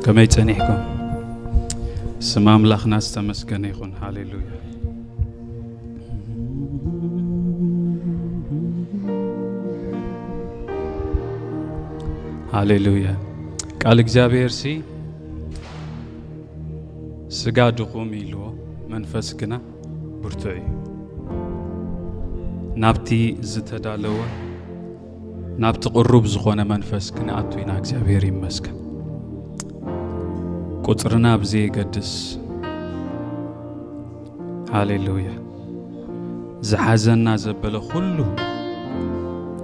ከመይ ጸኒሕኩም? ስም ኣምላኽና ዝተመስገነ ይኹን። ሃሌሉያ። ሃሌሉያ። ቃል እግዚኣብሔር ሲ፣ ስጋ ድኹም ኢልዎ፣ መንፈስ ግና ብርቱዕ እዩ። ናብቲ ዝተዳለወ፣ ናብቲ ቅሩብ ዝኾነ መንፈስ ክንኣቱ ኢና። እግዚኣብሔር ይመስገን። ቁጽርና ብዘየገድስ፣ ሃሌሉያ፣ ዝሓዘና ዘበለ ኩሉ፣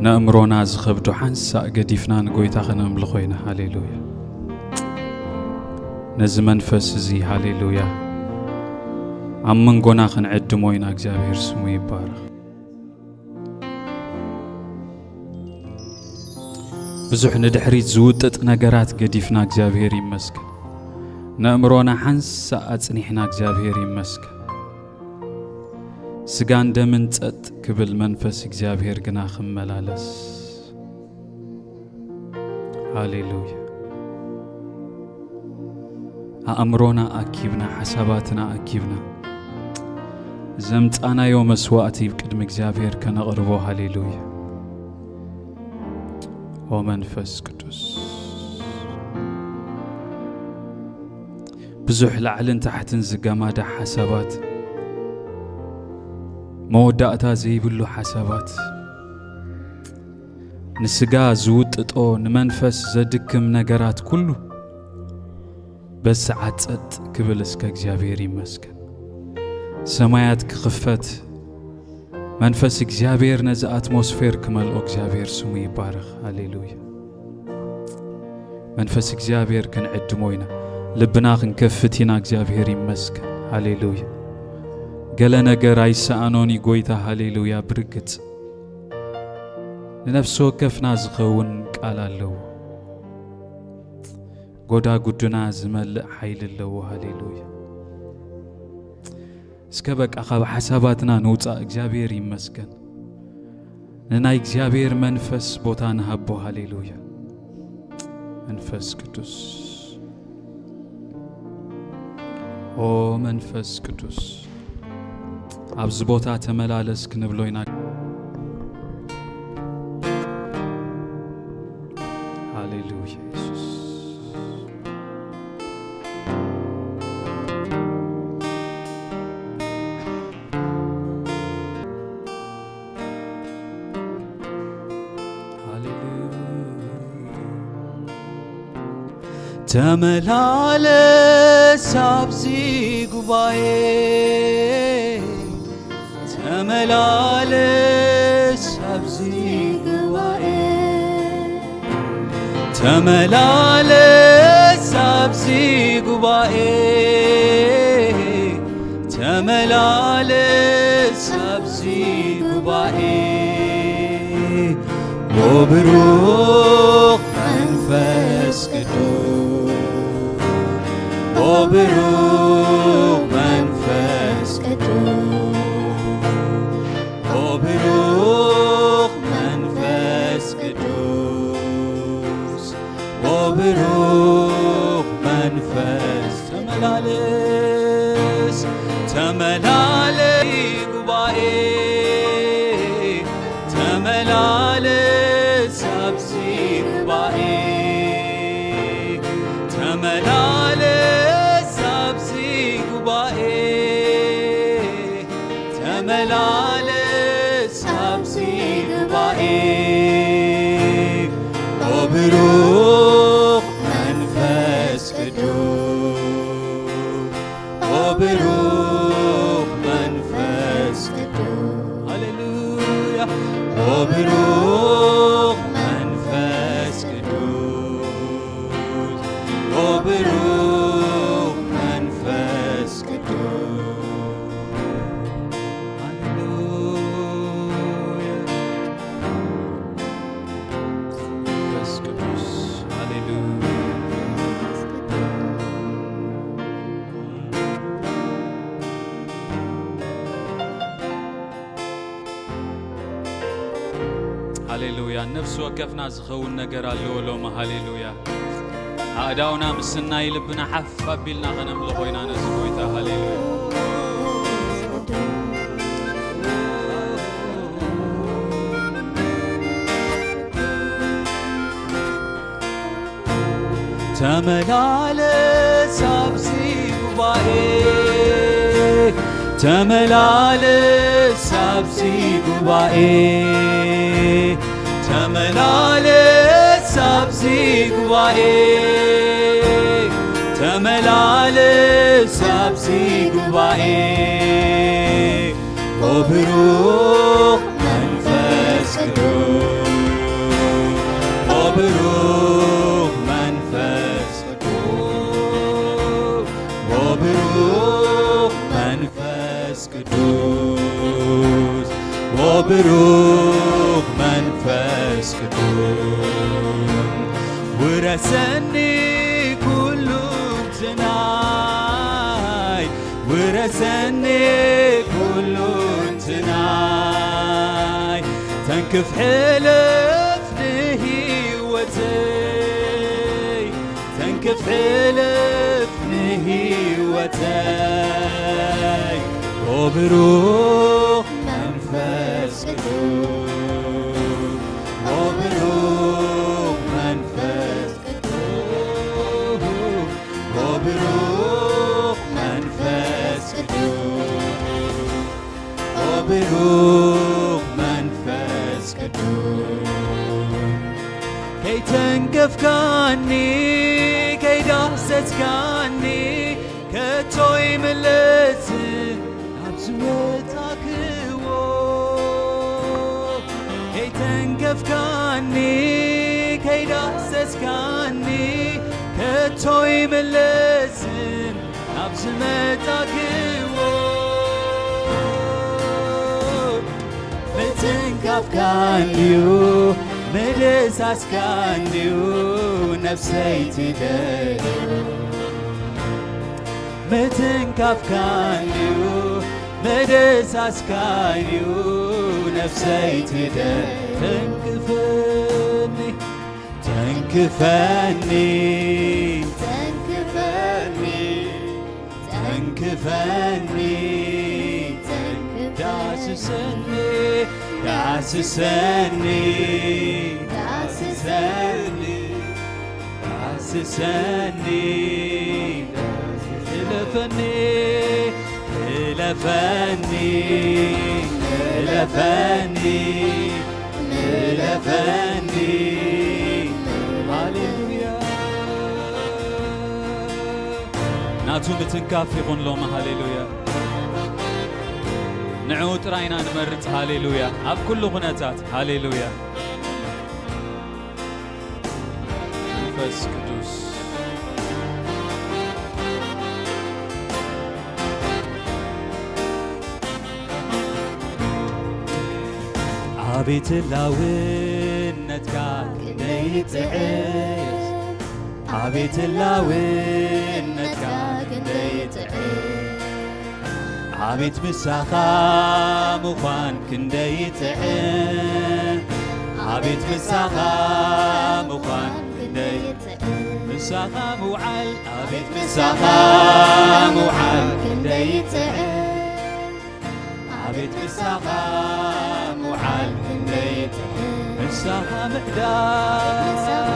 ነእምሮና ዝኸብዶ ሓንሳእ ገዲፍና ንጎይታ ከነምልኾ ኢና። ሃሌሉያ። ነዚ መንፈስ እዚ፣ ሃሌሉያ፣ ኣብ መንጎና ክንዕድሞ ኢና። እግዚኣብሔር ስሙ ይባረኽ። ብዙሕ ንድሕሪት ዝውጥጥ ነገራት ገዲፍና፣ እግዚኣብሔር ይመስገን። ነእምሮና ሓንሳእ ኣጽኒሕና፣ እግዚኣብሔር ይመስገን። ስጋን ደምን ጸጥ ክብል፣ መንፈስ እግዚኣብሔር ግና ክመላለስ። ሃሌሉያ። ኣእምሮና ኣኪብና፣ ሓሳባትና ኣኪብና፣ ዘምጻናዮ መስዋእቲ ቅድሚ እግዚኣብሔር ከነቕርቦ። ሃሌሉያ። ኦ መንፈስ ቅዱስ፣ ብዙሕ ላዕልን ታሕትን ዝገማዳ ሓሳባት፣ መወዳእታ ዘይብሉ ሓሳባት፣ ንስጋ ዝውጥጦ፣ ንመንፈስ ዘድክም ነገራት ኩሉ በዚ ሰዓት ጸጥ ክብል እስከ እግዚኣብሔር ይመስገን። ሰማያት ክኽፈት፣ መንፈስ እግዚኣብሔር ነዚ ኣትሞስፌር ክመልኦ፣ እግዚኣብሔር ስሙ ይባረኽ። ሃሌሉያ። መንፈስ እግዚኣብሔር ክንዕድሞ ኢና። ልብና ክንከፍት ኢና። እግዚኣብሔር ይመስገን። ሃሌሉያ። ገለ ነገር ኣይሰኣኖን እዩ ጎይታ። ሃሌሉያ። ብርግጽ ንነፍሲ ወከፍና ዝኸውን ቃል ኣለዎ። ጎዳጉድና ዝመልእ ሓይሊ ኣለዎ። ሃሌሉያ። እስከ በቃ ካብ ሓሳባትና ንውጻእ። እግዚኣብሔር ይመስገን። ንናይ እግዚኣብሔር መንፈስ ቦታ ንሃቦ። ሃሌሉያ። መንፈስ ቅዱስ፣ ኦ መንፈስ ቅዱስ፣ ኣብዚ ቦታ ተመላለስ ክንብሎ ኢና። ሃሌሉያ የሱስ። ሃሌሉያ። ተመላለስ ኣብዚ ጉባኤ፣ ተመላለስ ኣብዚ ጉባኤ፣ ተመላለስ ኣብዚ ጉባኤ፣ ተመላለስ ኣብዚ ጉባኤ። ኦ ብሩኽ መንፈስ ቅዱስ፣ ኦ ብሩኽ መንፈስ ቅዱስ፣ ኦ ብሩኽ መንፈስ ቅዱስ፣ ኦ ብሩኽ መንፈስ፣ ተመላለስ፣ ተመላለስ ጉባኤ፣ ተመላለስ ኣብዚ ጉባኤ፣ ተመላለስ ኣብዚ ጉባኤ፣ ተመላለስ ኣብዚ ጉባኤ። ኦ ብሩኽ መንፈስ ቅዱስ፣ ኦ ብሩኽ መንፈስ ቅዱስ፣ ሃሌሉያ። ኦ ብሩኽ መንፈስ ቅዱስ፣ ኦ ብሩኽ መንፈስ ቅዱስ፣ ሃሌሉያ። መንፈስ ቅዱስ፣ ሃሌሉያ። ሃሌሉያ። ነፍሲ ወከፍና ዝኸውን ነገር ኣለዎ ሎማ። ሃሌሉያ። ኣእዳውና ምስናይ ልብና ሓፍ ኣቢልና ከነምልኾ ኢና ነዚ ጎይታ። ሃሌሉያ። ተመላለስ ኣብዚ ጉባኤ፣ ተመላለስ ኣብዚ ጉባኤ፣ ተመላለስ ኣብዚ ጉባኤ፣ ተመላለስ ኣብዚ ጉባኤ። ኦ ብሩኽ መንፈስ ቅዱስ፣ ኦ ብሩኽ መንፈስ ቅዱስ፣ ኦ ብሩኽ መንፈስ ቅዱስ፣ ኦ ብሩኽ መንፈስ ቅዱስ፣ ውረሰኒ ኩሉ እንትናይ፣ ውረሰኒ ኩሉ እንትናይ፣ ተንክፍ ሕልፍ ንህይወተይ፣ ተንክፍ ሕልፍ ንህይወተይ። ኦ ብሩኽ መንፈስ ቅዱስ፣ ኦ ብሩኽ መንፈስ ቅዱስ፣ ኦ ብሩኽ መንፈስ ቅዱስ፣ ኦ ብሩኽ መንፈስ ቅዱስ። ከይተንከፍካኒ፣ ከይዳህሰስካኒ፣ ከቶ ይምለስን ናብ ዝመጻክዎ። ከይተንከፍካኒ፣ ከይዳህሰስካኒ፣ ከቶ ይምለስን ናብ ዝመጻክዎ። ምትንካፍካ እንድዩ፣ ምድሳስካ እንድዩ ነፍሰይ ትደልዩ። ምትንካፍካ እንድዩ፣ ምድሳስካ እንድዩ ነፍሰይ ትደልዩ። ተንክፈኒ፣ ተንክፈኒ፣ ተንክፈኒ፣ ተንክፈኒ፣ ተንክፈኒ፣ ዳስሰኒ፣ ዳስሰኒ፣ ዳስሰኒ፣ ዳስሰኒ፣ እለፈኒ፣ እለፈኒ፣ እለፈኒ፣ እለፈኒ። ሃሌሉያ። ናቱ ምትንካፍ ይኹን ሎሚ። ሃሌሉያ። ንዕኡ ጥራይ ኢና ንመርጽ። ሃሌሉያ። ኣብ ኩሉ ኩነታት። ሃሌሉያ። መንፈስ ቅዱስ። ኣቤት ህላውነትካ ክንደይ ይጥዕም፣ ኣቤት ህላውነትካ ክንደይ ይጥዕም፣ ኣቤት ምሳኻ ምዃን ክንደይ ይጥዕም፣ ኣቤት ምሳኻ ምዃን ክንደይ ይጥዕም፣ ምሳኻ ምውዓል፣ ኣቤት ምሳኻ ምውዓል ክንደይ ይጥዕም፣ ኣቤት ምሳኻ ምውዓል ክንደይ ይጥዕም፣ ምሳኻ ምሕዳር፣ ምሳኻ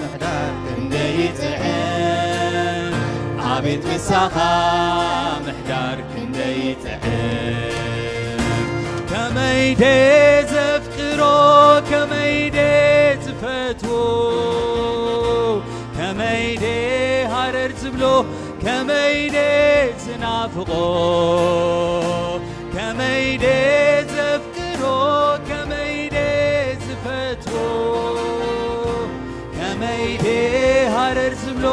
ምሕዳር ክንደይ ይጥዕም፣ ኣቤት ምሳኻ ምሕዳር ክንደይ ይጥዕም። ከመይ ደ ዘፍቅሮ፣ ከመይ ደ ዝፈትዎ፣ ከመይ ደ ሃረር ዝብሎ፣ ከመይ ደ ዝናፍቆ፣ ከመይ ደ ዘፍቅሮ፣ ከመይ ደ ዝፈትዎ፣ ከመይ ደ ሃረር ዝብሎ፣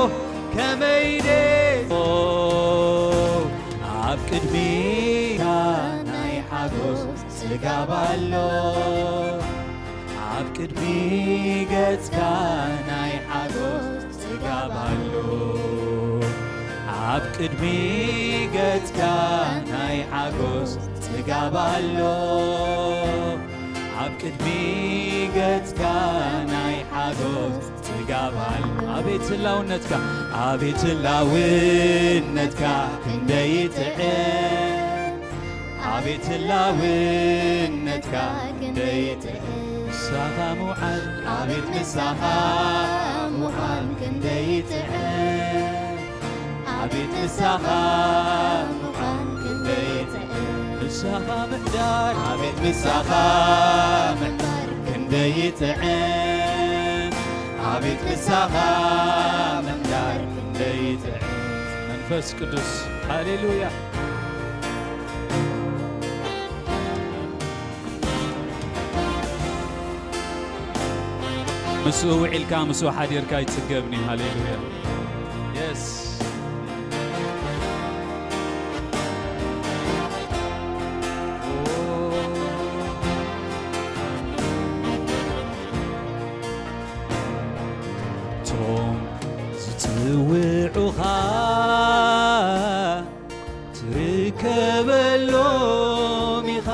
ከመይ ደ ኣብ ቅድሚታ ናይ ሓጎስ ጽጋብ ኣሎ፣ ኣብ ቅድሚ ገጽካ ናይ ሓጎስ ጽጋብ ኣሎ፣ ኣብ ቅድሚ ገጽካ ናይ ሓጎስ ጽጋብ ኣሎ፣ ኣብ ቅድሚ ገጽካ ናይ ሓጎስ ጽጋባል። ኣቤት ህላውነትካ፣ ኣቤት ህላውነትካ ክንደይ ይጥዕም። ኣቤት ህላውነትካ ክንደይ ይጥዕም። ምሳኻ ምውዓል፣ ኣቤት ምሳኻ ምውዓል ክንደይ ይጥዕም። ኣቤት ምሳኻ ምዃን ክንደይ ይጥዕም። ምሳኻ ምሕዳር፣ ኣቤት ምሳኻ ምሕዳር ክንደይ ይጥዕም። ኣቤት ምሳኻ ምሕዳር ክንደይ ይጥዕም። መንፈስ ቅዱስ፣ ሃሌሉያ። ምስኡ ውዒልካ፣ ምስኡ ሓዲርካ ይጽገብኒ። ሃሌሉያ። የስ። ቶም ዝጽውዑኻ ትርከበሎም ኢኻ፣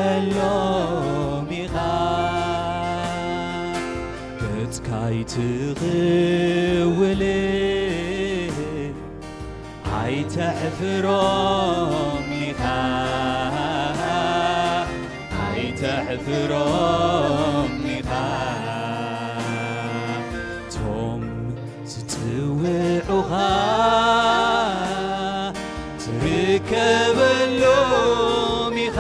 ትርከበሎም ኢኻ። ገጽካ ኣይትኽውልን፣ ኣይተሕፍሮም ኢኻ፣ ኣይተሕፍሮም ኢኻ። ቶም ዝጽውዑኻ ትርከበሎም ኢኻ፣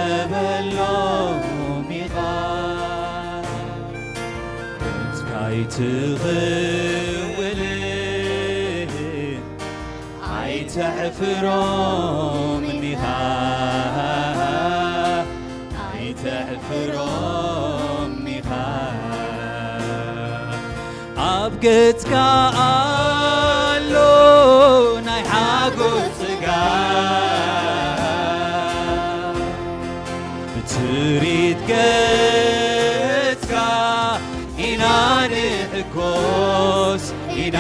ትርከበሎም ኢኻ። ገጽካ ኣይትኽውልን፣ ኣይተሕፍሮምን ኢኻ፣ ኣይተሕፍሮምን ኢኻ። ኣብ ገጽካ ኣሎ ናይ ሓጎስ ጽጋ፣ ብትርኢት ገጽካ ኢና ንሕጎስ፣ ኢና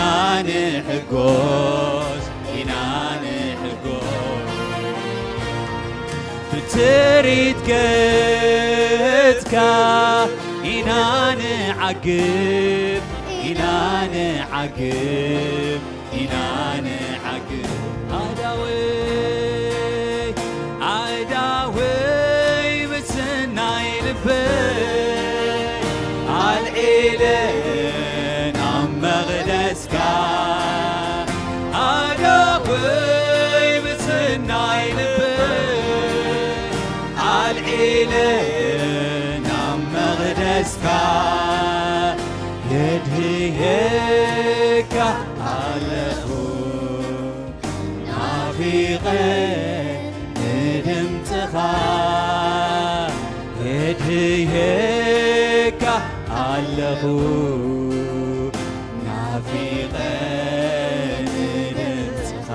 ንሕጎስ፣ ኢና ንሕጎስ። ብትርኢት ገጽካ ኢና ንዓግብ፣ ኢና ንዓግብ፣ ኢና ንዓግብ። ኣዳወይ፣ ኣዳወይ፣ ምስናይ ልበይ ኣልዒለ ናብ መቕደስካ። ኣዳወይ፣ ምስናይ ልበይ ኣልዒለ ናብ መቕደስካ። የድህየካ ኣለኹ ናፊቐ ንድምፅኻ። የድህየካ ኣለኹ ናፊቐ ንድምፅኻ።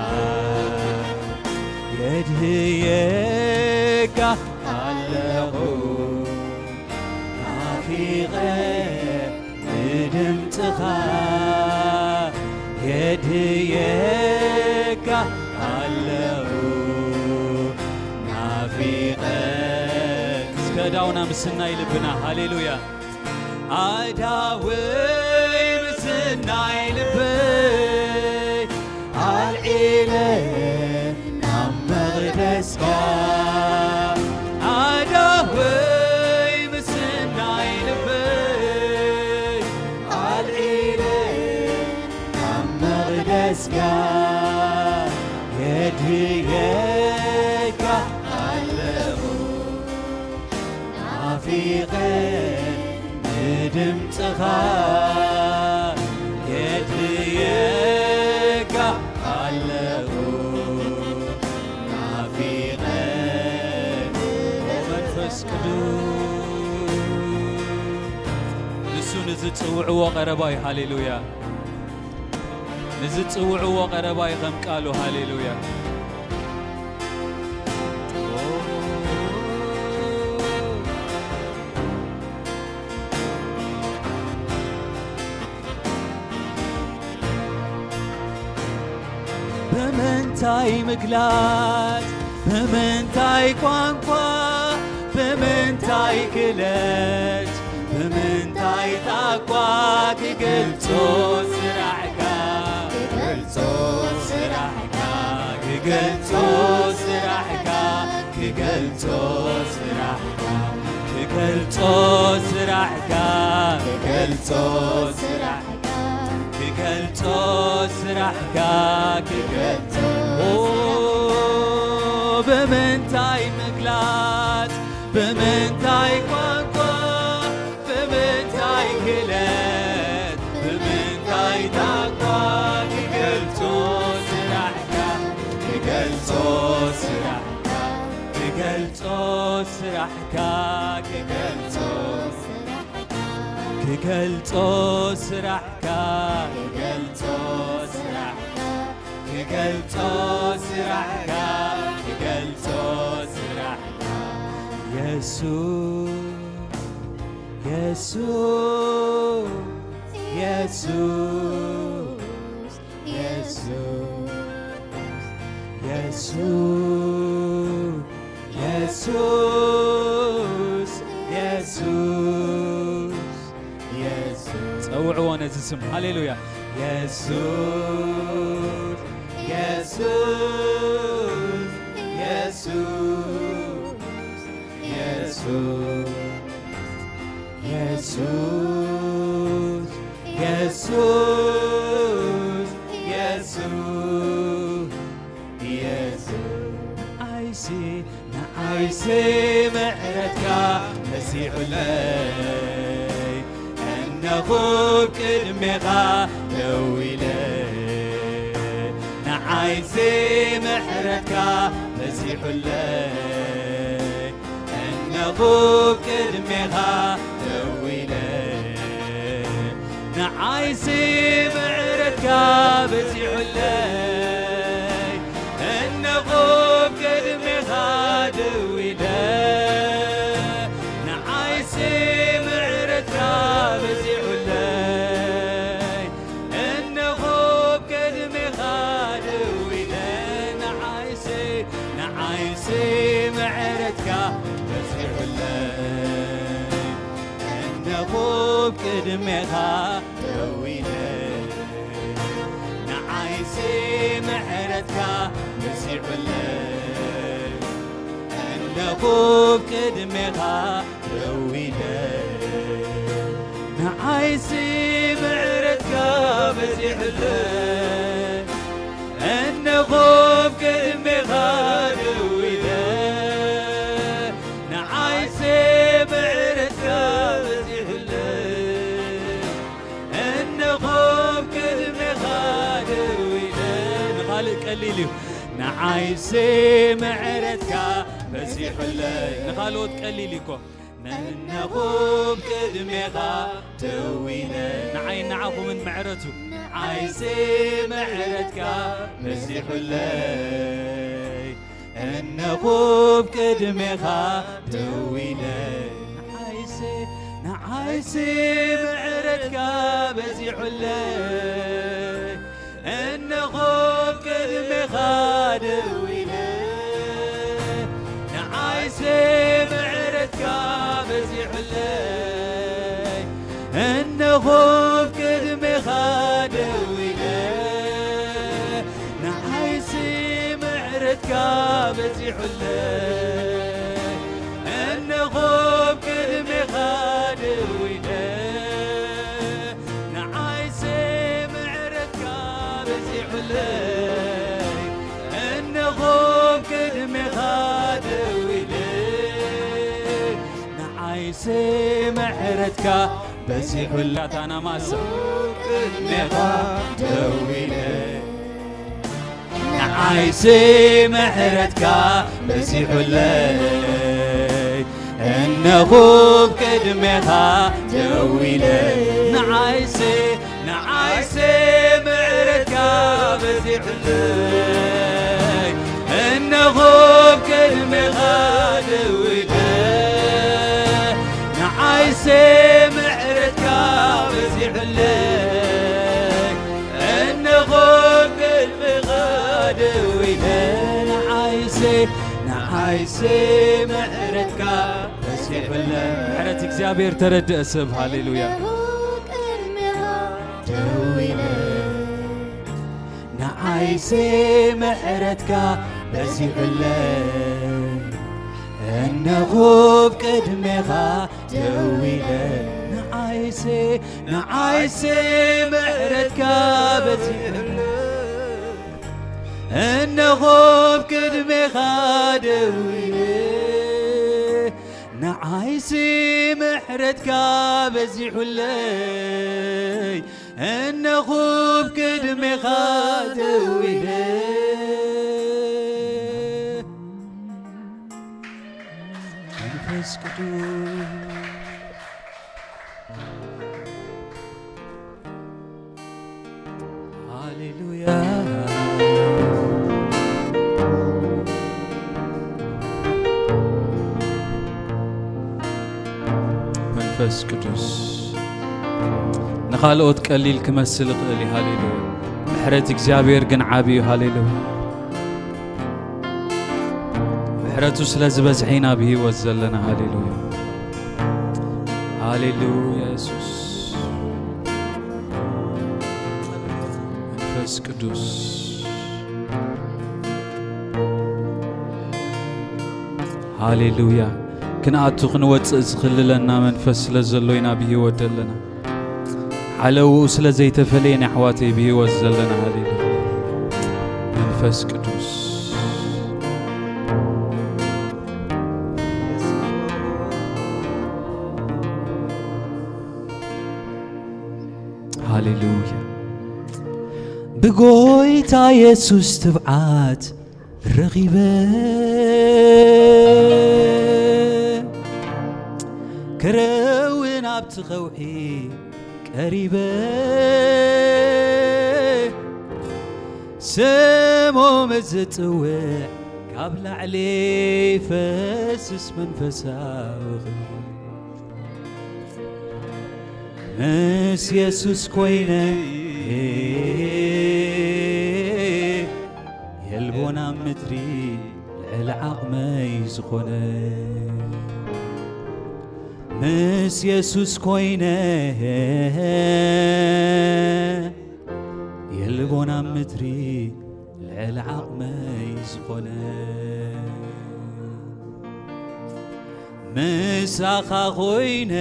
የድህየካ ኣለኹ ናፊቐ ንድምፅኻ። የድህየካ ኣለኹ ናፊቐ። እስከ ዳውና ምስናይ ልብና። ሃሌሉያ። ኣዳወይ ምስናይ ልበይ ኣልዒለ ናብ መቕደስካ። ኣዳወይ ምስናይ ልበይ ኣልዒለ ናብ መቕደስካ። የድህየካ ኣለኹ ናፊቐ ንድምፅኻ። የድህየካ ኣለኹ ናፊቐ። ኦ መንፈስ ቅዱስ፣ ንሱ ንዝጽውዕዎ ቀረባ እዩ። ሃሌሉያ። ንዝጽውዕዎ ቀረባ እዩ ከም ቃሉ። ሃሌሉያ። ብምንታይ ምግላጽ ብምንታይ ቋንቋ፣ ብምንታይ ክለት፣ ብምንታይ ጣቋ ክገልጾ ስራሕካ፣ ክገልጾ ስራሕካ፣ ክገልጾ ስራሕካ፣ ክገልጾ ስራሕካ፣ ክገልጾ ስራሕካ፣ ክገልጾ ስራሕካ፣ ክገልጾ ስራሕካ፣ ክገልጾ ኦ፣ ብምንታይ ምግላጽ፣ ብምንታይ ቋንቋ፣ ብምንታይ ክለት፣ ብምንታይ ጣቋ ክገልጾ ስራሕካ፣ ክገልጾ ስራሕካ፣ ክገልጾ ስራሕካ፣ ክገልጾ ክገልጾ ስራሕካ፣ ክገልጾ ስራሕካ፣ ክገልጾ ስራሕካ፣ ክገልጾ ስራሕካ። የሱስ፣ የሱስ፣ የሱስ፣ የሱስ፣ የሱስ፣ የሱስ፣ የሱስ። ጸውዕዎ ነዚ ስም። ሃሌሉያ። የሱስ፣ የሱስ፣ የሱስ፣ የሱስ፣ የሱስ፣ የሱስ፣ የሱስ፣ የሱስ። ንዓይሲ፣ ንዓይሲ ምሕረትካ በዚሑለይ፣ እነኹ ቅድሜኻ ደው ኢለ። ንዓይሲ ምሕረትካ በዚሑለይ፣ እነኹ ቅድሜኻ ደው ኢለ። ንዓይሲ ምሕረትካ በዚሑለይ፣ እነኹ ቅድሜኻ ደው ኢለ። ንዓይሲ ምሕረትካ በዚሑለይ፣ እነኹ ቅድሜኻ ደው ኢለ። ንዓይሲ፣ ንዓይሲ ምሕረትካ በዚሑለይ፣ እነኹ ቅድሜኻ ደው ኢለ። ንዓይሲ ምሕረትካ በዚሑለይ፣ እነኹ ቅድሜኻ ደው ኢለ። ንዓይሲ ምሕረትካ በዚሑለይ፣ እነኹ ቅድሜኻ ደው ኢለ። ንዓይሲ ምሕረትካ በዚሑለይ፣ እነኹ ቅድሜኻ ደው ኢለ። ንኻልእ ቀሊል እዩ። ንዓይሲ ምሕረትካ በዚሑለይ። ንኻልኦት ቀሊል እዩ እኮ። እነኹ ቅድሜኻ ደው ኢለ። ንዓይ ንዓኹምን ምሕረቱ። ንዓይሲ ምሕረትካ በዚሑለይ፣ እነኹ ቅድሜኻ ደው ኢለ። ንዓይሲ፣ ንዓይሲ ምሕረትካ በዚሑለይ፣ እነኹ ቅድሜኻ ደው ኢለ። ንዓይሲ ምሕረትካ በዚሑለይ፣ እነኹ ቅድሜኻ ደው ኢለ። ንዓይሲ ምሕረትካ በዚሑለይ፣ እነኹ ቅድሜኻ ደው ኢለ። ንዓይሲ ምሕረትካ በዚሑለይ፣ እነኹ ቅድሜኻ ደው ኢለ። ንዓይሲ ምሕረትካ በዚሑላ ታና ማሳ ቅድሜኻ ደው ኢለ። ንዓይሲ ምሕረትካ በዚሑለይ፣ እነኹ ቅድሜኻ ደው ኢለ። ንዓይሲ፣ ንዓይሲ ምሕረትካ በዚሑለይ፣ እነኹ ቅድሜኻ ደው ኢለ። ንዓይሲ ምሕረትካ በዚሑለይ፣ እነኹ ቅድሜኻ ደው ኢለ። ንዓይሲ፣ ኣይሴ ምሕረትካ በዚሑለይ። ምሕረት እግዚኣብሔር ተረድአ ሰብ። ሃሌሉያ። እነሆ ቅድሜኻ ደው ኢለ። ንዓይሴ ምሕረትካ በዚሑለይ። እነሆ ቅድሜኻ ደው ኢለ። ንዓይሴ፣ ንዓይሴ ምሕረትካ በዚሑለይ። እነሆ ኣብ ቅድሜኻ ደው ኢለ። ንዓይሲ ምሕረትካ በዚሑለይ። እነሆ ኣብ ቅድሜኻ ደው ኢለ። መንፈስ ቅዱስ። ሃሌሉያ። መንፈስ ቅዱስ። ንኻልኦት ቀሊል ክመስል ይኽእል እዩ። ሃሌሉያ። ምሕረት እግዚኣብሔር ግን ዓቢ እዩ። ሃሌሉያ። ምሕረቱ ስለ ዝበዝሐ ኢና ብህይወት ዘለና። ሃሌሉያ። ሃሌሉያ የሱስ። መንፈስ ቅዱስ። ሃሌሉያ። ክንኣቱ ክንወፅእ ዝኽልለና መንፈስ ስለ ዘሎ ኢና ብህይወት ዘለና። ዓለውኡ ስለ ዘይተፈለየን ኣሕዋተይ ብህይወት ዘለና። ሃሌሉያ። መንፈስ ቅዱስ። ሃሌሉያ። ብጎይታ የሱስ ትብዓት ረኺበ፣ ክረውን ኣብቲ ኸውሒ ቀሪበ፣ ስሞም ዝጽውዕ ካብ ላዕሊ ይፈስስ መንፈሳዊ ኽብሪ። ምስ የሱስ ኮይነ የልቦና ምድሪ ልዕሊ ዓቕመይ ዝኾነ። ምስ የሱስ ኮይነ የልቦና ምድሪ ልዕሊ ዓቕመይ ዝኾነ። ምሳኻ ኮይነ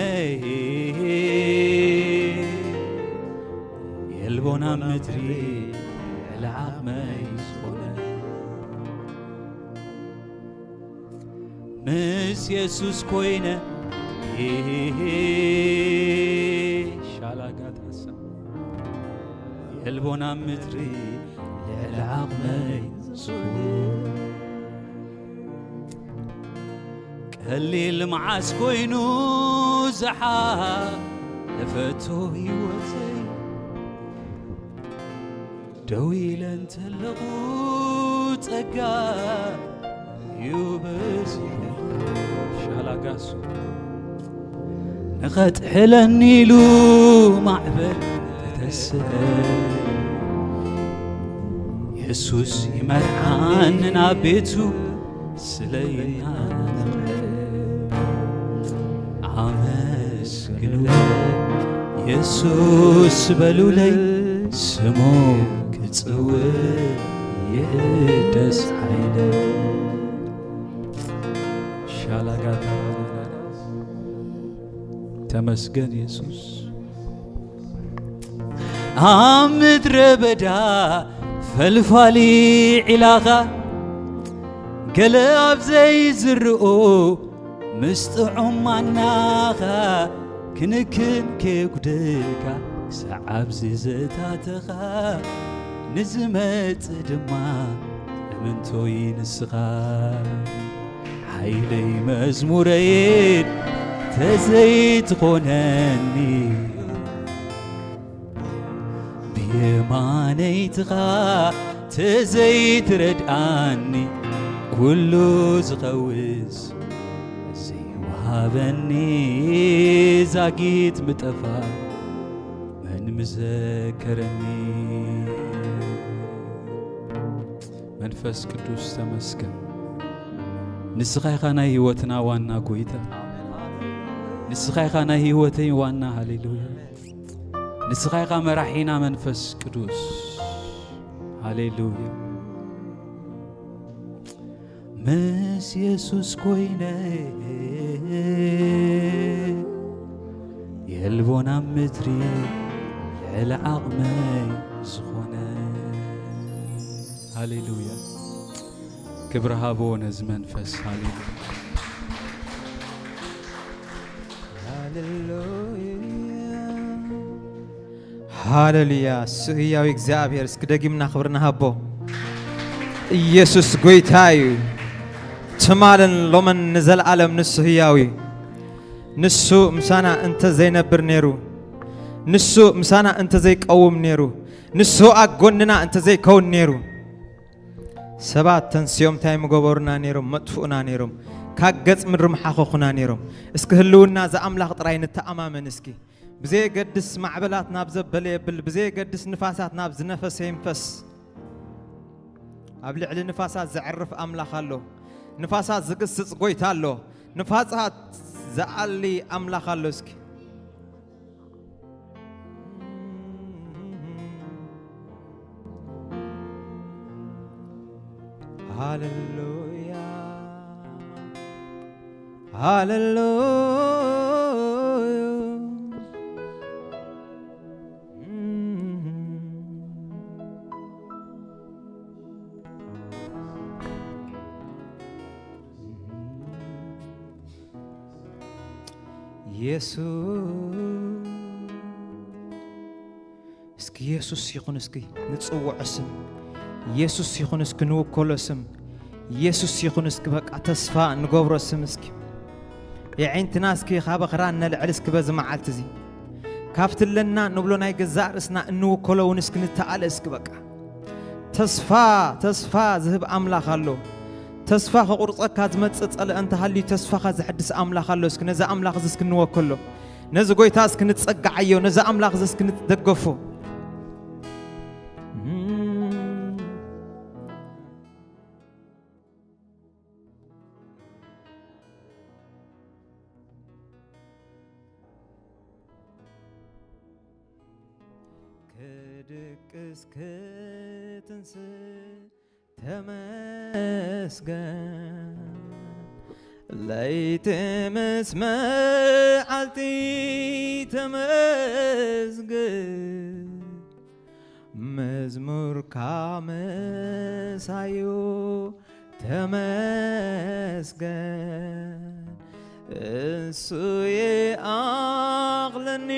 የልቦና ምድሪ ልዕሊ ዓቕመይ ዝኾነ። ምስ የሱስ ኮይነ ሻላጋታሳ የልቦና ምድሪ ልዕሊ ዓቕመይ ዝኾነ። ቀሊል መዓስ ኮይኑ ዝሓለፈቶ ህይወተይ፣ ደው ኢለ እንተለኹ ጸጋ እዩ በዚሑ። ሻላጋሱ ንኸጥሕለኒ ኢሉ ማዕበል ተተስአ፣ የሱስ ይመርሓኒ ናብ ቤቱ ስለይና ነብረ። ኣመስግኑለይ የሱስ በሉለይ፣ ስሙ ክጽውዕ ይሕደስ ሓይለ። ሻላጋታ ተመስገን የሱስ። ኣብ ምድረ በዳ ፈልፋሊ ዒላኻ፣ ገለ ኣብ ዘይዝርኦ ምስ ጥዑም ማናኻ፣ ክንክን ከየጉደልካ ክሳዕ ኣብዚ ዘታተኻ፣ ንዝመጽእ ድማ እምንቶይ ንስኻ። ሓይለይ መዝሙረይን ተዘይትኾነኒ፣ ብየማነይትኻ ተዘይትረድኣኒ፣ ኩሉ ዝኸውስ ዘይወሃበኒ፣ ዛጊት ምጠፋ መን ምዘከረኒ? መንፈስ ቅዱስ ተመስገን። ንስኻ ኢኻ ናይ ህይወትና ዋና ጎይታ። ንስኻ ኢኻ ናይ ህይወተይ ዋና። ሃሌሉያ። ንስኻ ኢኻ መራሒና መንፈስ ቅዱስ። ሃሌሉያ። ምስ የሱስ ኮይነ የልቦን ኣብ ምድሪ ልዕሊ ዓቕመይ ዝኾነ። ሃሌሉያ። ክብሪ ሃቦ ነዚ መንፈስ። ሃሌሉያ። ሃሌሉያ። ሃሌሉያ። እሱ ህያው እግዚኣብሔር፣ እስኪ ደጊምና ክብሪ ንሃቦ። ኢየሱስ ጎይታ እዩ። ትማልን ሎምን ንዘለዓለም ንሱ ህያው እዩ። ንሱ ምሳና እንተ ዘይነብር ነይሩ፣ ንሱ ምሳና እንተ ዘይቀውም ነይሩ፣ ንሱ ኣብ ጎንና እንተ ዘይከውን ነይሩ፣ ሰባት ተንስዮም እንታይ ምገበሩና ነይሮም? መጥፍኡና ነይሮም። ካብ ገጽ ምድሪ ምሓኸኹና ነይሮም። እስኪ ህልውና እዚ ኣምላኽ ጥራይ ንተኣማመን እስኪ። ብዘየገድስ ማዕበላት ናብ ዘበለ የብል፣ ብዘየገድስ ንፋሳት ናብ ዝነፈሰ ይንፈስ። ኣብ ልዕሊ ንፋሳት ዘዕርፍ ኣምላኽ ኣሎ። ንፋሳት ዝግስጽ ጎይታ ኣሎ። ንፋሳት ዝኣሊ ኣምላኽ ኣሎ። እስኪ ሃሌሉያ፣ ሃሌሉያ። የሱስ፣ እስኪ የሱስ ይኹን፣ እስኪ ንጽውዖ ስም የሱስ ይኹን፣ እስኪ ንውከሎ ስም የሱስ ይኹን። እስኪ በቃ ተስፋ ንገብሮ ስም እስኪ የዒንትና እስኪ ካብ ኣኽራን ነልዕል እስኪ በዚ መዓልቲ እዚ ካብቲ ኣለና ንብሎ ናይ ገዛእ ርእስና እንውከሎ እውን እስኪ ንተኣለ እስኪ በቃ ተስፋ፣ ተስፋ ዝህብ ኣምላኽ ኣሎ። ተስፋ ከቑርጸካ ዝመጽእ ጸልአ እንተሃልዩ ተስፋኻ ዘሕድስ ኣምላኽ ኣሎ። እስኪ ነዚ ኣምላኽ እዚ እስኪ ንወከሎ። ነዚ ጎይታ እስኪ ንጸግዓዮ። ነዚ ኣምላኽ እዚ እስኪ ንደገፎ። ክድቅስ ክትንስእ ተመስገን፣ ለይቲ ምስ መዓልቲ ተመስገን፣ መዝሙርካ መሳዩ ተመስገን፣ እሱ ይኣኽለኒ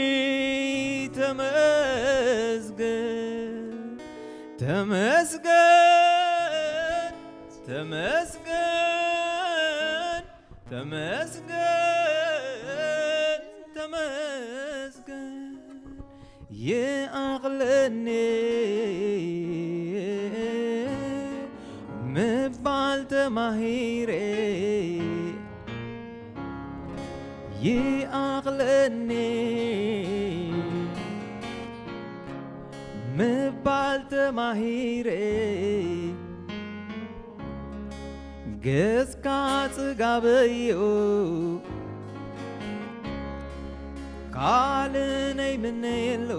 ተመስገን፣ ተመስገን፣ ተመስገን፣ ተመስገን፣ ተመስገን። ይኣኽለኒ ምባል ተማሂረ፣ ይኣኽለኒ ምባል ተማሂረ፣ ገጽካ ጽጋበዩ ካልእ ነይምነየሉ።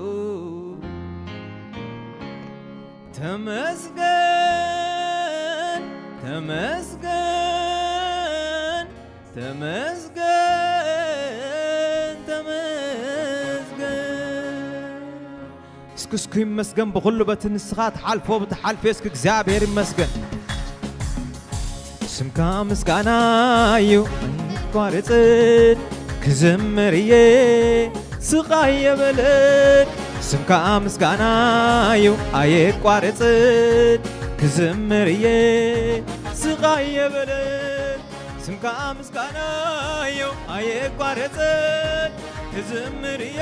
ተመስገን፣ ተመስገን፣ ተመስገን፣ ተመስገን። እስኪ እስኩ ይመስገን ብኹሉ በቲ ንስኻ ትሓልፎ ብትሓልፌ እስኪ እግዚኣብሔር ይመስገን። ስምካ ምስጋና እዩ ኣይቋርጽን ክዝምር እየ ስቓይ የበለን። ስምካ ምስጋና እዩ ኣየቋርጽን ክዝምር እየ ስቓይ የበለን። ስምካ ምስጋና እዩ ኣየቋርጽን ክዝምር እየ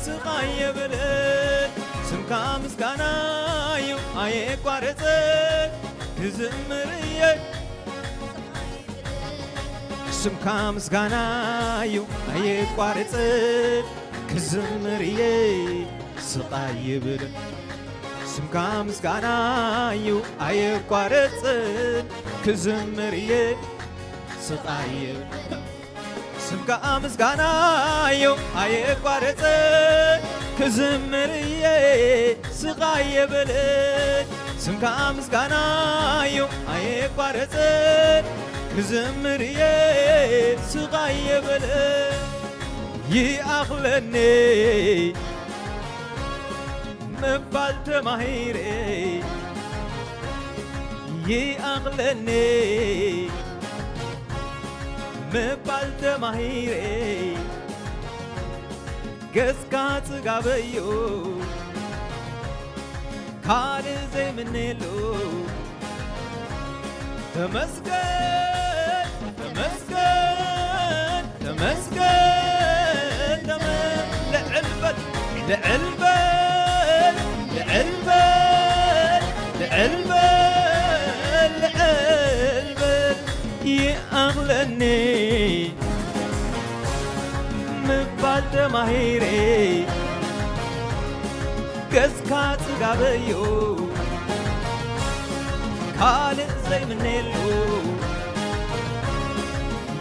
ስቓይ የበለን። ስምካ ምስጋና እዩ ኣየቋርጽን ክዝምር እየ። ስምካ ምስጋና እዩ ኣየቋርጽን ክዝምር እየ ስቓይ ይብል። ስምካ ምስጋና እዩ ኣየቋርጽን ክዝምር እየ። ስቓይ የብልን። ስምካ ምስጋናዮ ኣየቋረጸን፣ ክዝምር እየ ስቓይ የብልን። ስምካ ምስጋናዮ ኣየቋረጸን፣ ክዝምር እየ ስቓይ የብልን። ይኣኽለኒ ምባል ተማሂረ፣ ይኣኽለኒ ምባል ተማሂረ። ገጽካ ጽጋበዮ ካልእ ዘይምነየሉ። ተመስገን፣ ተመስገን፣ ተመስገን፣ ተመ-፣ ልዕል በል፣ ልዕል በል፣ ልዕል በል፣ ልዕል በል፣ ልዕል በል። ይኣኽለኒ ምባል ተማሂረ፣ ገጽካ ጽጋበዮ ካልእ ዘይምነየሉ።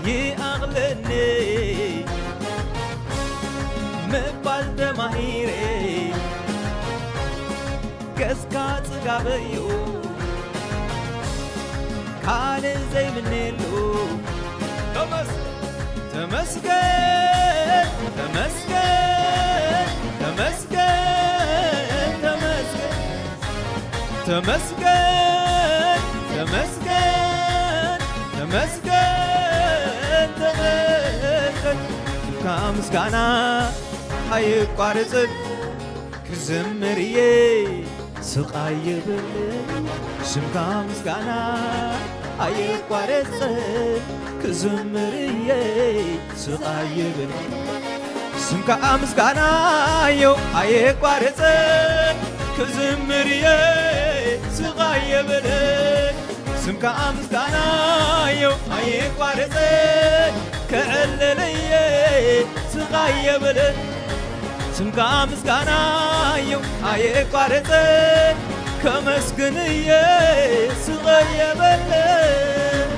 ይኣኽለኒ ምባል ተማሂረ፣ ገጽካ ጽጋበዮ ካልእ ዘይምነየሉ። ተመስ-፣ ተመስገን፣ ተመስገን፣ ተመስገን፣ ተመስገን፣ ተመስገን፣ ተመስገን፣ ተመስገን፣ ተመስገን። ስምካ ምስጋና ኣይቋረጽን። ክዝምር እየ ስቓይ የብልን፣ ስምካ ምስጋና ኣየቋረጸን። ክዝምር እየ ስቓይ የብልን፣ ስምካ ምስጋናዮ ኣየቋረጸን። ክዝምር እየ ስቓይ የብልን፣ ስምካ ምስጋናዮ ኣየቋረጸን። ክዕልል እየ ስቓይ የብልን፣ ስምካ ምስጋናዮ ኣየቋረጸን። ከመስግን እየ ስቓይ የብልን።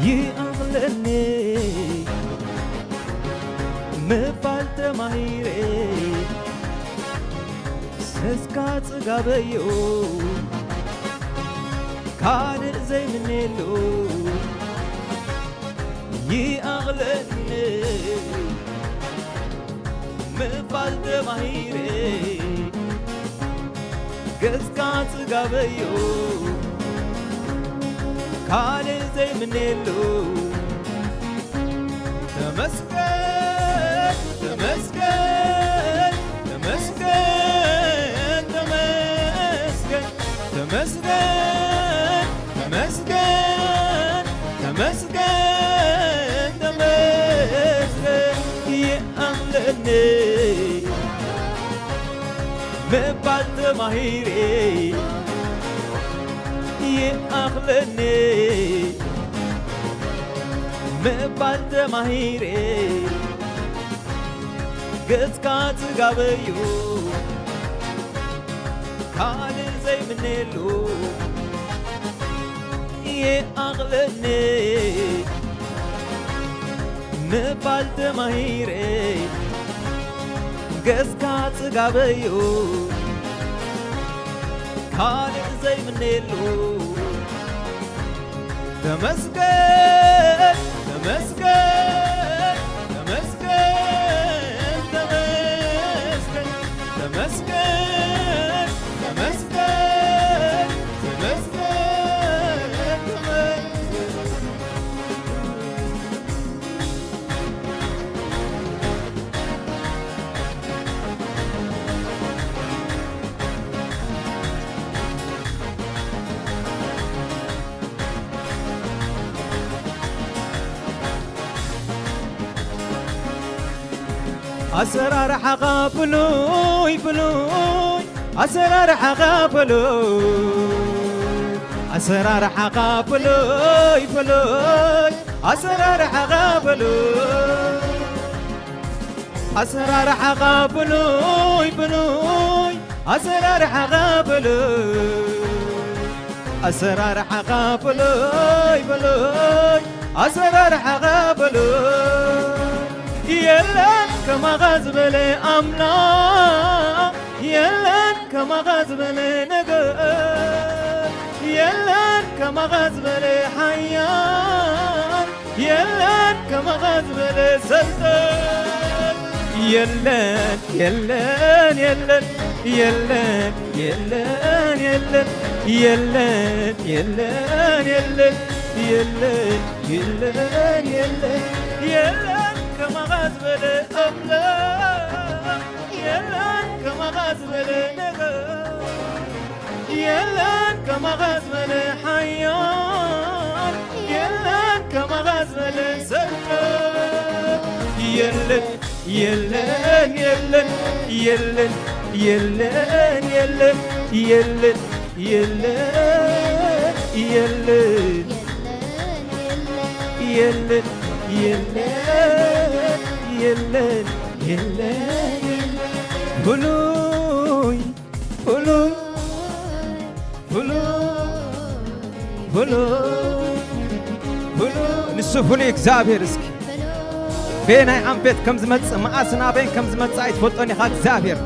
ይኣኽለኒ ምባል ተማሂረ፣ ሰስካ ጽጋበዮ ካልእ ዘይምነየሉ። ይኣኽለኒ ምባል ተማሂረ፣ ገጽካ ጽጋበዮ ካልእ ዘይምነየሉ። ተመስገን፣ ተመስገን፣ ተመስገን፣ ተመስገን፣ ተመስገን፣ ተመስገን፣ ተመስገን፣ ተመስገን። ይኣኽለኒ ምባል ተማሂረ፣ ይኣኽለኒ ምባል ተማሂረ፣ ገጽካ ጽጋበዩ ካልእ ዘይምነየሉ። ይኣኽለኒ ምባል ተማሂረ፣ ገጽካ ጽጋበዩ ካልእ ዘይምነየሉ። ተመስገን፣ ተመስገን፣ ተመስገን፣ ተመስገን፣ ተመስገን፣ ተመስገን፣ ተመስገን፣ ተመስገን። ኣሰራርሓኻ ፍሉይ ፍሉይ፣ ኣሰራርሓኻ ፍሉይ፣ ኣሰራርሓኻ ፍሉይ ፍሉይ፣ ኣሰራርሓኻ ፍሉይ፣ ኣሰራርሓኻ ፍሉይ ፍሉይ፣ ኣሰራርሓኻ ፍሉይ፣ ኣሰራርሓኻ ፍሉይ ፍሉይ፣ ኣሰራርሓኻ ፍሉይ። የለን ከማኻ ዝበለ ኣምላኽ፣ የለን ከማኻ ዝበለ ነገር፣ የለን ከማኻ ዝበለ ሓያል፣ የለን ከማኻ ዝበለ ሰልጠን። የለን የለን የለን የለን የለን የለን የለን የለን የለን የለን የለን የለን የለን ከማኻ ዝበለ ኣምላኽ፣ የለን ከማኻ ዝበለ ነገር፣ የለን ከማኻ ዝበለ ሓያል፣ የለን ከማኻ ዝበለ ሰልጠን። የለን የለን የለን የለን የለን የለን የለን የለን የለን የለን የለን የለን የለን ፍሉይ ፍሉይ ፍሉይ ፍሉይ ፍሉይ ንሱ ፍሉይ እግዚኣብሔር እስኪ በየናይ ኣንፈት ከም ዝመጽእ መኣስን ኣበይን ከም ዝመጽእ ኣይትፈልጦን ኢኻ እግዚኣብሔር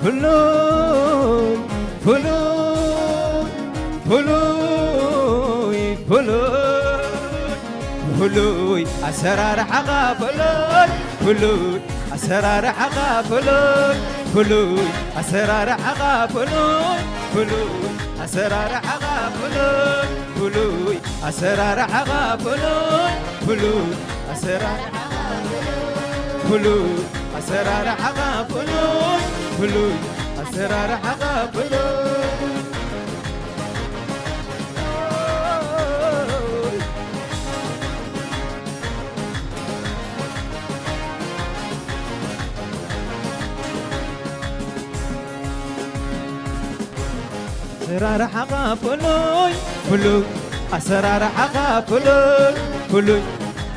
ፍሉይ ፍሉይ ፍሉይ ፍሉይ ፍሉይ ኣሰራርሓኻ ፍሉይ ፍሉይ ኣሰራርሓኻ ፍሉይ ፍሉይ ኣሰራርሓኻ ፍሉይ ፍሉይ ኣሰራርሓኻ ፍሉይ ፍሉይ ኣሰራርሓኻ ፍሉይ ፍሉይ ኣሰራርሓኻ ፍሉይ ፍሉይ ኣሰራርሓኻ ፍሉይ ፍሉይ ኣሰራርሓኻ ፍሉይ ኣሰራርሓኻ ፍሉይ ፍሉይ ኣሰራርሓኻ ፍሉይ ፍሉይ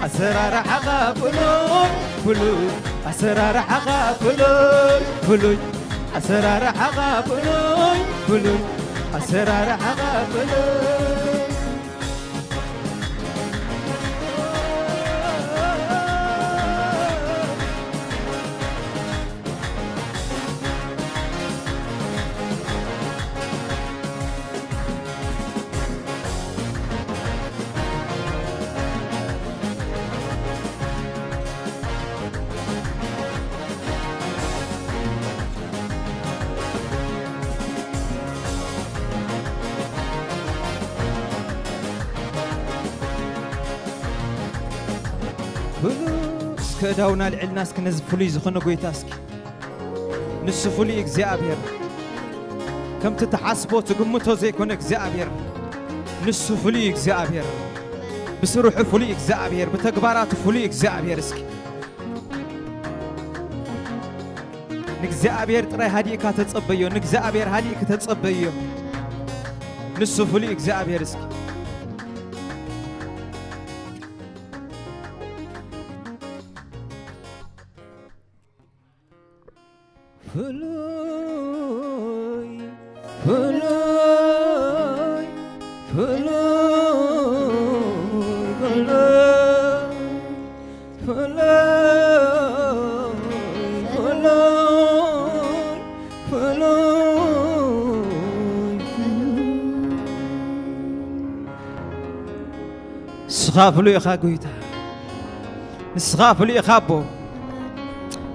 ኣሰራርሓኻ ፍሉይ ፍሉይ ኣሰራርሓኻ ፍሉይ ፍሉይ ኣሰራርሓኻ ፍሉይ ፍሉይ ኣሰራርሓኻ ፍሉይ ብሉ እስከ እዳውና ልዕልና እስኪ ነዚ ፍሉይ ዝኾነ ጎይታ እስኪ ንሱ ፍሉይ እግዚኣብሔር ከምቲ ትሓስቦ ትግምቶ ዘይኮነ እግዚኣብሔር ንሱ ፍሉይ እግዚኣብሔር ብስርሑ ፍሉይ እግዚኣብሔር ብተግባራቱ ፍሉይ እግዚኣብሔር እስኪ ንእግዚኣብሔር ጥራይ ሃዲእካ ተጸበዮ ንእግዚኣብሔር ሃዲእክ ተጸበዮ ንሱ ፍሉይ እግዚኣብሔር እስኪ ፍሉይ ፍሉይ ፍሉይ ፍሉይ ፍሉይ ፍሉይ ንስኻ ፍሉይ ኢኻ ጎይታ ንስኻ ፍሉይ ኢኻ ኣቦ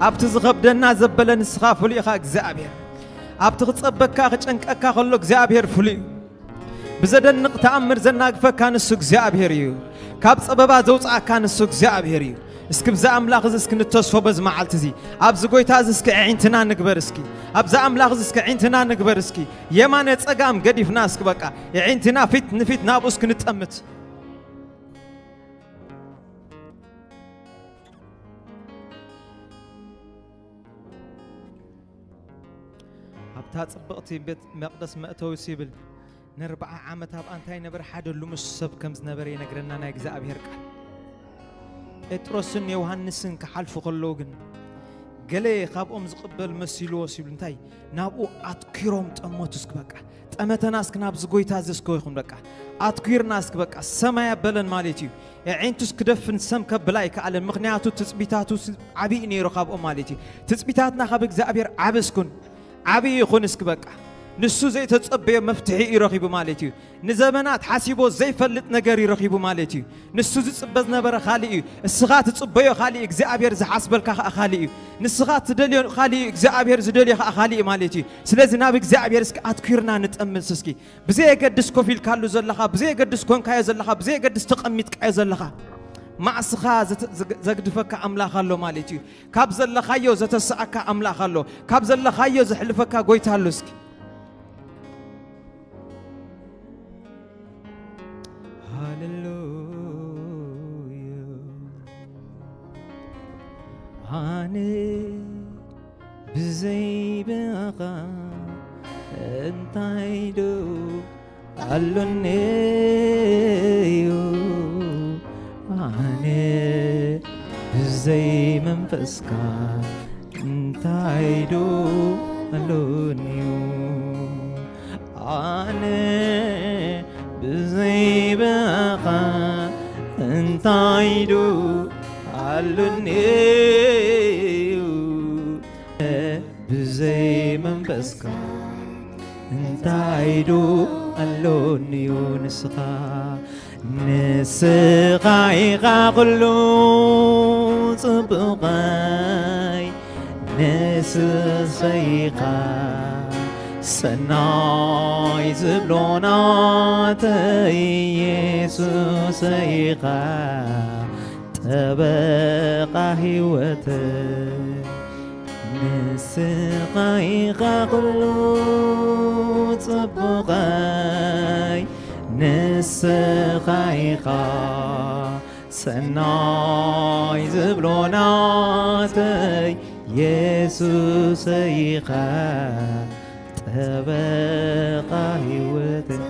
ኣብቲ ዝኸብደና ዘበለ ንስኻ ፍሉይ ኢኻ እግዚኣብሔር ኣብቲ ክጸበካ ክጨንቀካ ከሎ እግዚኣብሔር ፍሉይ እዩ ብዘደንቕ ተኣምር ዘናግፈካ ንሱ እግዚኣብሔር እዩ ካብ ጸበባ ዘውጽኣካ ንሱ እግዚኣብሔር እዩ እስኪ ብዛ ኣምላኽ እዚ እስኪ ንተስፎ በዚ መዓልቲ እዚ ኣብዚ ጎይታ እዚ እስኪ ዕዒንትና ንግበር እስኪ ኣብዛ ኣምላኽ እዚ እስኪ ዕዒንትና ንግበር እስኪ የማነ ጸጋም ገዲፍና እስኪ በቃ የዒንትና ፊት ንፊት ናብኡ እስኪ ንጠምት። እታ ጽብቕቲ ቤት መቕደስ መእተዊስ ይብል፣ ንኣርብዓ ዓመት ኣብኣ እንታይ ነበረ? ሓደ ልሙስ ሰብ ከም ዝነበረ ይነግረና ናይ እግዚኣብሔር ቃል። ጴጥሮስን ዮሃንስን ክሓልፉ ከለዉ ግን፣ ገለ ካብኦም ዝቕበል መሲልዎ ሲሉ እንታይ ናብኡ ኣትኲሮም ጠመቱ። እስኪ በቃ ጠመተና እስኪ ናብዚ ጎይታ እዚ እስኪ ይኹን በቃ ኣትኲርና እስኪ በቃ ሰማይ ኣበለን ማለት እዩ። የዒንቱስ ክደፍን ሰም ከብላ ኣይከኣለን። ምኽንያቱ ትጽቢታቱ ስ-፣ ዓብዪ ነይሩ ካብኦም ማለት እዩ። ትጽቢታትና ካብ እግዚኣብሔር ዓቢ እስኩን፣ ዓቢ ይኹን እስኪ በቃ። ንሱ ዘይተጸበዮ መፍትሒ እዩ ረኺቡ ማለት እዩ። ንዘመናት ሓሲቦ ዘይፈልጥ ነገር እዩ ረኺቡ ማለት እዩ። ንሱ ዝጽበ ዝነበረ ካልእ እዩ። እስኻ ትጽበዮ ካልእ እዩ፣ እግዚኣብሔር ዝሓስበልካ ከኣ ካልእ እዩ። ንስኻ ትደልዮ ካልእ እዩ፣ እግዚኣብሔር ዝደልዮ ከኣ ካልእ እዩ ማለት እዩ። ስለዚ ናብ እግዚኣብሔር እስኪ ኣትኲርና ንጠምት እስኪ። ብዘየገድስ ኮፍ ኢልካሉ ዘለኻ፣ ብዘየገድስ ኮንካዮ ዘለኻ፣ ብዘየገድስ ተቐሚጥካዮ ዘለኻ፣ ማዕስኻ ዘተ-፣ ዘግ-፣ ዘግድፈካ ኣምላኽ ኣሎ ማለት እዩ። ካብ ዘለኻዮ ዘተስኣካ ኣምላኽ ኣሎ። ካብ ዘለኻዮ ዘሕልፈካ ጎይታ ኣሎ። እስኪ ሃሌሉያ። ኣነ ብዘይ ብኣኻ እንታይ ዶ ኣሎኒ እዩ? ኣነ ብዘይ መንፈስካ እንታይ ዶ ኣሎኒ እዩ? ኣነ ብዘይ ብኣኻ እንታይ ዶ ኣሎኒ እዩ? ብዘይ መንፈስካ እንታይ ዶ ኣሎኒ እዩ? ንስኻ፣ ንስኻ ኢኻ ኩሉ ጽቡቐይ፣ ንስኻ ኢኻ ሰናይ ዝብሎ ናተይ፣ የሱስ ኢኻ ጠበቓ ህይወተይ። ንስኻ ኢኻ ኩሉ ጽቡቐይ፣ ንስኻ ኢኻ ሰናይ ዝብሎ ናተይ፣ የሱስ ኢኻ ጠበቓ ህይወተይ።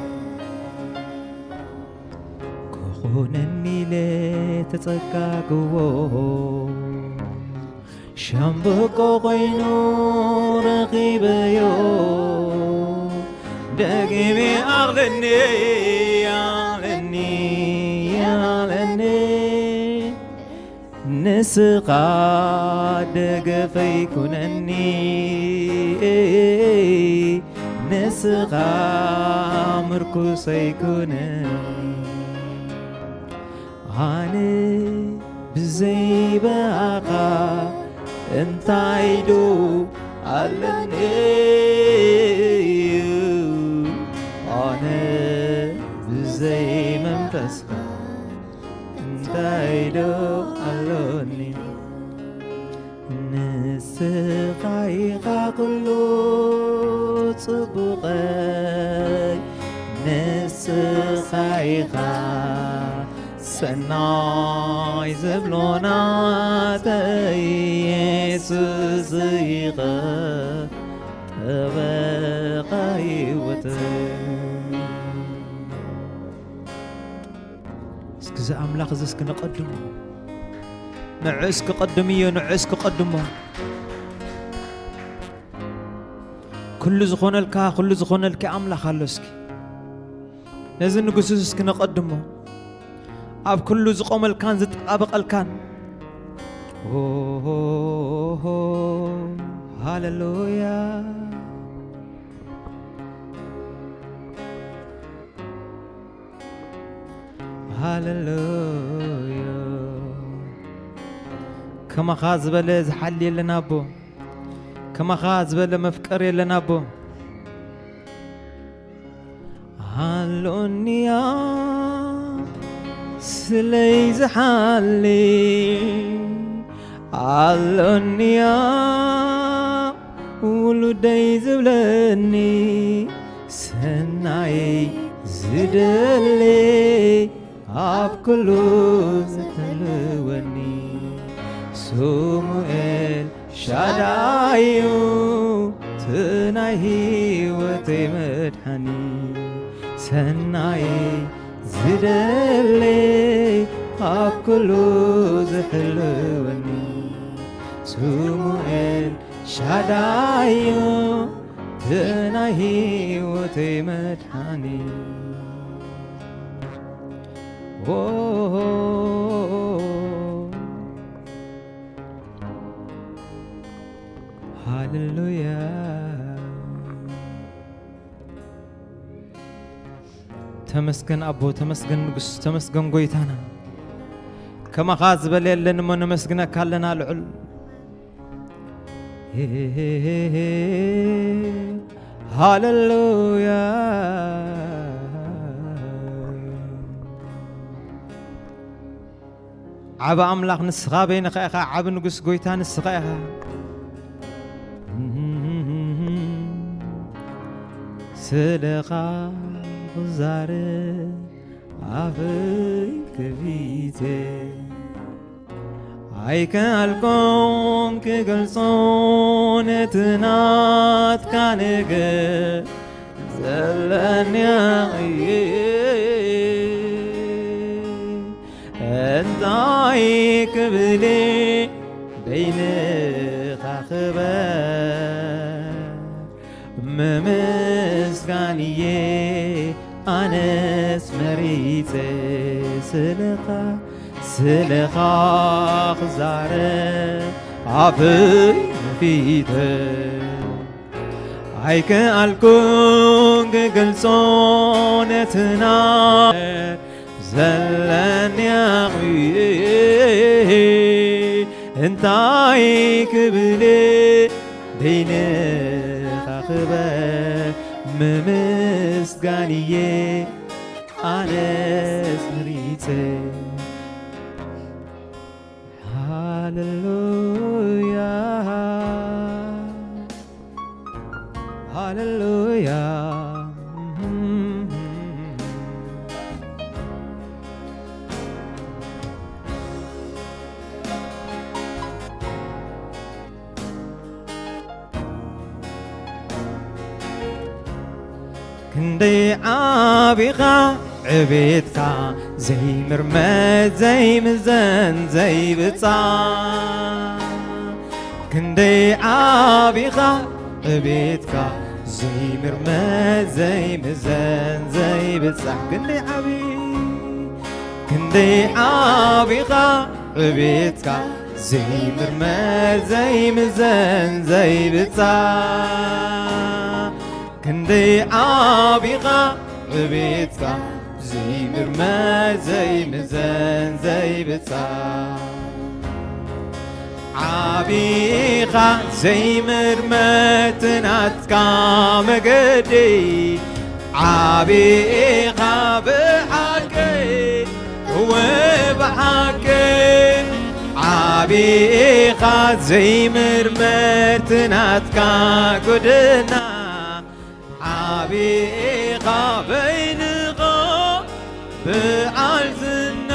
ክኾነኒ ኢለ ተጸጋግዎ፣ ሻምብቆ ኮይኑ ረኺበዮ። ደጊመ ኣቕለኒ፣ ኣቕለኒ፣ ኣቕለኒ። ንስኻ ደገፈይ ኩነኒ፣ ንስኻ ምርኩሰይ ኩነኒ። ኣነ ብዘይ ብኣኻ እንታይ ዶ ኣለኒ? ኣነ ብዘይ መንፈስካ እንታይ ዶ ኣሎኒ? ንስኻ ኢኻ ኩሉ ጽቡቐይ፣ ንስኻ ኢኻ ሰናይ ዝብሎ ናተይ፣ የሱስ ኢኻ ጠበቓ ህይወተይ። እስኪ እዚ ኣምላኽ እዚ እስኪ ንቐድሞ። ንዑ እስኪ ቀድምዮ፣ ንዑ እስኪ ቀድሞ። ኩሉ ዝኾነልካ፣ ኩሉ ዝኾነልኪ ኣምላኽ ኣሎ። እስኪ ነዚ ንጉስ እዚ እስኪ ንቐድሞ። ኣብ ኩሉ ዝቆመልካን ዝጣበቐልካን። ኦ፣ ሃሌሉያ። ሃሌሉያ። ከማኻ ዝበለ ዝሓሊ የለን ኣቦ። ከማኻ ዝበለ መፍቀር የለን ኣቦ። ኣሎንያ ስለይ ዝሓሊ፣ ኣሎንያ ውሉደይ ዝብለኒ፣ ሰናይ ዝደሊ፣ ኣብ ኩሉ ዝተልወኒ። ስሙኤል ሻዳዩ ብናይ ህይወተይ መድሓኒ ሰናይ ዝደሊ ኣብ ኩሉ ዝሕልወኒ ስሙ ኤልሻዳይ እዩ። ብናይ ህይወተይ መድሓኒ ሃሌሉያ። ተመስገን ኣቦ፣ ተመስገን ንጉስ፣ ተመስገን ጎይታና። ከማኻ ዝበለ የለን እሞ ነመስግነካ ኣለና ልዑል። ሃሌሉያ። ዓቢ ኣምላኽ ንስኻ በይንኻ ኢኻ፣ ዓቢ ንጉስ ጎይታ ንስኻ ኢኻ። ስለኻ ክዛረብ ኣፈይ ከፊተ ኣይከኣልኩን ክገልጾ ነቲ ናትካ ነገር ዘለኒ ኣቕየ እንታይ ክብል በይንኻ ክበር ምምስጋንየ ኣነስ መሪጸ ስለኻ ስለኻ ክዛረብ ኣፈይ ከፊተ ኣይከኣልኩን ክገልጾ ነትና ዘለኒ ኣቕሚ እንታይ ክብል በይንኻ ክበር ምምስጋንየ ኣነስ መሪጸ ሃሌሉያ ሃሌሉያ። ክንደይ ዓቢኻ ዕቤትካ ዘይምርመት ዘይምዘን ዘይብጻ ክንደይ ዓቢኻ ዕቤትካ ዘይምርመት ዘይምዘን ዘይብጻሕ ክንደይ ዓቢ ክንደይ ዓቢኻ ዕቤትካ ዘይምርመት ዘይምዘን ዘይብጻ ክንደይ ዓቢኻ ዕቤትካ ዘይምርመት ዘይምዘን ዘይብጻ ዓቢኻ ዘይምርመት ናትካ መገዲ ዓቢኻ ብሓቂ እወ ብሓቂ ዓቢኻ ዘይምርመት ናትካ ጎደና ዓቢኻ በይንኻ ብዓል ዝና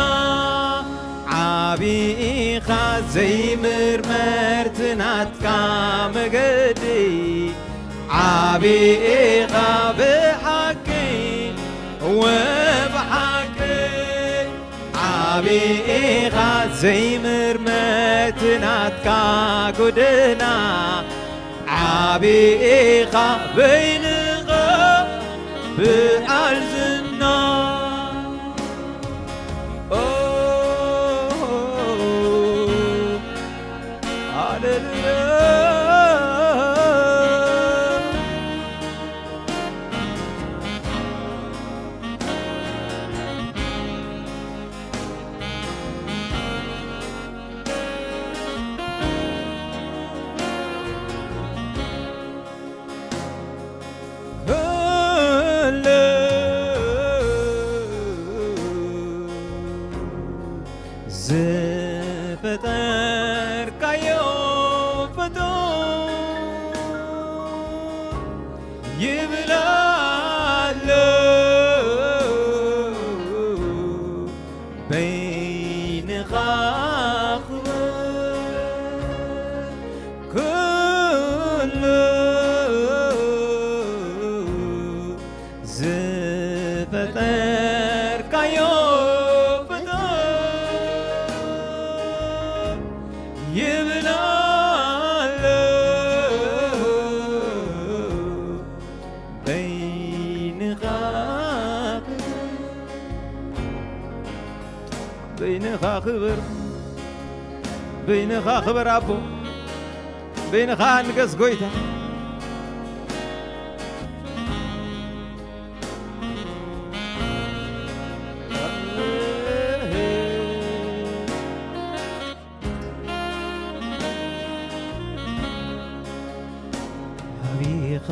ዓቢኻ ዘይምርመርት ናትካ መገዲ ዓቢኻ ብሓቂ ወብሓቂ ዓቢኻ ዘይምርመርት ናትካ ጎደና ዓቢ ኢኻ በይንኻ ብዓል ዝና። ኦ፣ ሃሌሉያ። ኩሉ ዝፈጠርካዮ ፍጡር ይብል ኣሎ በይንኻ ክብር ኩሉ በይንኻ ክብር፣ በይንኻ ክብር ኣቦ፣ በይንኻ ንገስ ጎይታ። ዓቢኻ፣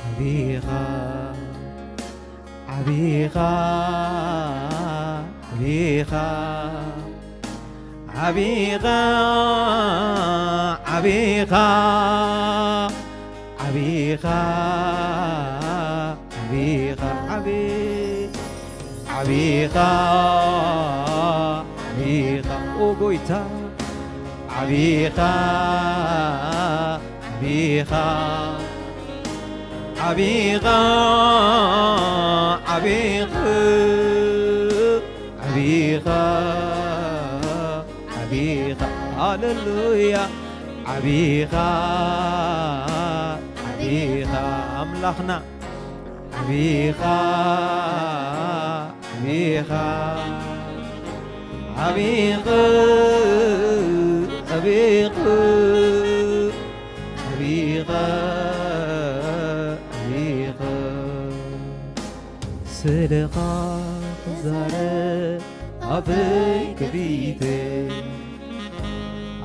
ዓቢኻ፣ ዓቢኻ፣ ዓቢኻ፣ ዓቢኻ፣ ዓቢኻ፣ ዓቢኻ፣ ዓቢኻ፣ ዓቢ-፣ ዓቢኻ፣ ዓቢኻ፣ ኦ ጎይታ፣ ዓቢኻ፣ ዓቢኻ፣ ዓቢኻ፣ ዓቢኻ፣ ዓቢኻ፣ ዓቢኻ፣ ሃሌሉያ፣ ዓቢኻ፣ ዓቢኻ፣ ኣምላኽና፣ ዓቢኻ፣ ዓቢኻ፣ ዓቢኻ፣ ዓቢኻ፣ ዓቢኻ፣ ዓቢኻ። ስለኻ ክዛረብ ኣፈይ ከፊተ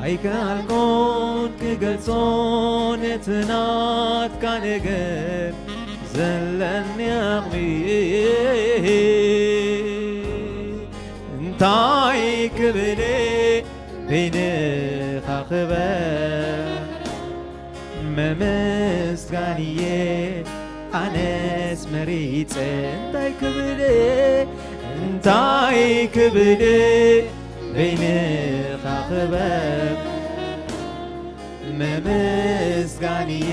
ኣይከኣልኩን ክገልጾ ነቲ ናትካ ነገር ዘለኒ ዓቕሚ። እንታይ ክብል በይንኻ ክበር መመስጋንየ ኣነስ መሪጸ እንታይ ክብል እንታይ ክብል በይንኻ ክበር መመስጋንየ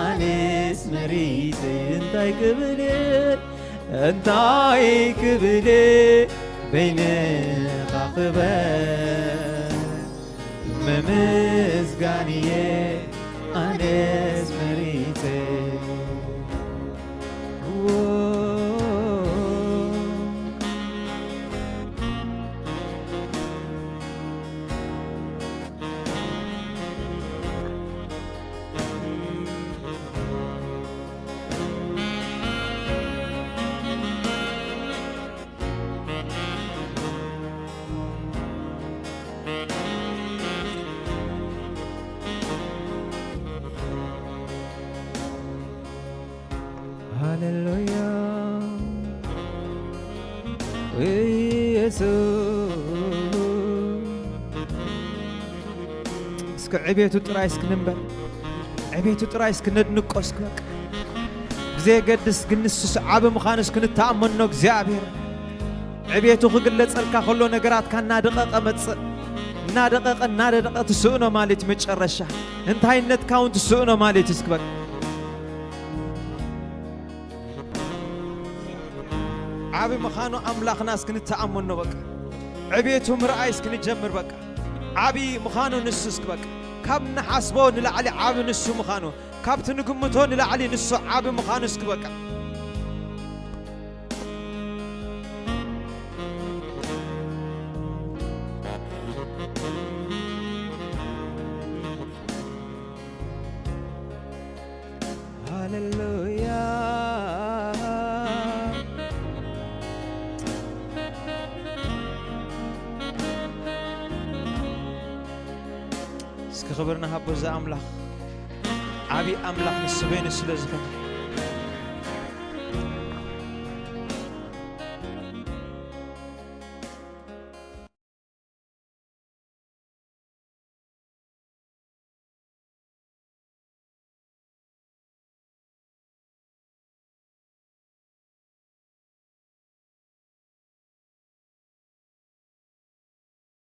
ኣነስ መሪጸ እንታይ ክብል እንታይ ክብል በይንኻ ክበር መመስጋንየ ኣነስ መሪጸ ሃሌሉያ ኢየሱስ። እስኪ ዕቤቱ ጥራይ እስኪ ንንበር፣ ዕቤቱ ጥራይ እስኪ ነድንቆ እስኪ በቃ። ብዘየገድስ ግን ንሱስ ዓቢ ምዃኑ እስኪ ንተኣመኖ እግዚኣብሔር። ዕቤቱ ክግለጸልካ ከሎ ነገራትካ እናደቐቐ መጽእ፣ እናደቐቐ፣ እናደቐቐ ትስእኖ ማለት እዩ መጨረሻ። እንታይነትካ እውን ትስእኖ ማለት እዩ እስኪ በቃ። ዓቢ ምዃኑ ኣምላኽና እስኪ ንተኣመኖ በቃ። ዕቤቱ ምርኣይ እስኪ ንጀምር በቃ። ዓቢ ምዃኑ ንሱ እስኪ በቃ። ካብ ንሓስቦ ንላዕሊ ዓቢ ንሱ ምዃኑ፣ ካብቲ ንግምቶ ንላዕሊ ንሱ ዓቢ ምዃኑ እስኪ በቃ። ሃሌሉያ። እስኪ ክብሪ ንሃቦ እዚ ኣምላኽ። ዓቢ ኣምላኽ ንሱ በይኑ ስለ ዝኾነ።